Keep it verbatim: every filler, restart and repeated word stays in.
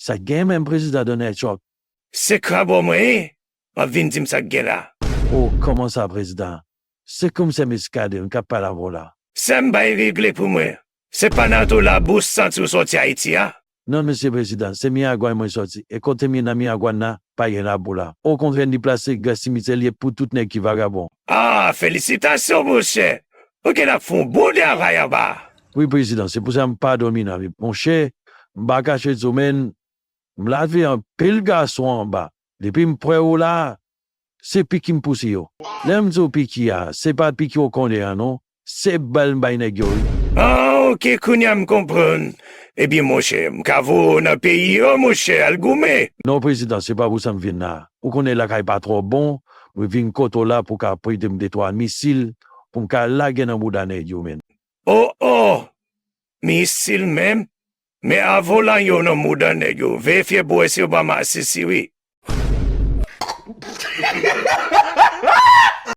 Sa k genyen menm, Prezidan Donald Trump? Se krab mwen ye? W ap vin di m sa k gen la. O, kòman sa, Prezidan? Se Komisè Muscadin k ap pale avè w la. Sa m bay regle pou mwen. Se pa nan to labous santi w soti Ayiti a? Non, Mesye Prezidan, se Miragwàn mwen soti. E kote m ye nan Miragwàn nan, pa gen labou la. Okontrè, li plase gran simityè li ye pou tout nèg ki vagabon. Ah, felisitasyon, monchè! Ou gen ap fè yon bon travay anba. Wi, Prezidan, se pou sa m pa dòmi nan ri. Monchè, m pa kache di w, men, m lave anpil gason anba. Depi m pran yo la, se piki m pouse yo. Lè m di w piki a, se pa piki w konnen an non, se bal m bay nèg yo wi. Ah, oke, kounye a m konprann. Ebyen, monchè, m ka voye w nan peyi yo, monchè, al goumen. Non, Prezidan, se pa pou sa m vin la. Ou konnen lakay pa twò bon, mwen vin kote w la pou w ka prete m de twa misil, pou m ka lage nan bouda nèg yo, menn. Oh, oh! Misil menm? Men avan w lage yo nan mouda nèg yo, verifye pou wè si yo pa masisi wi.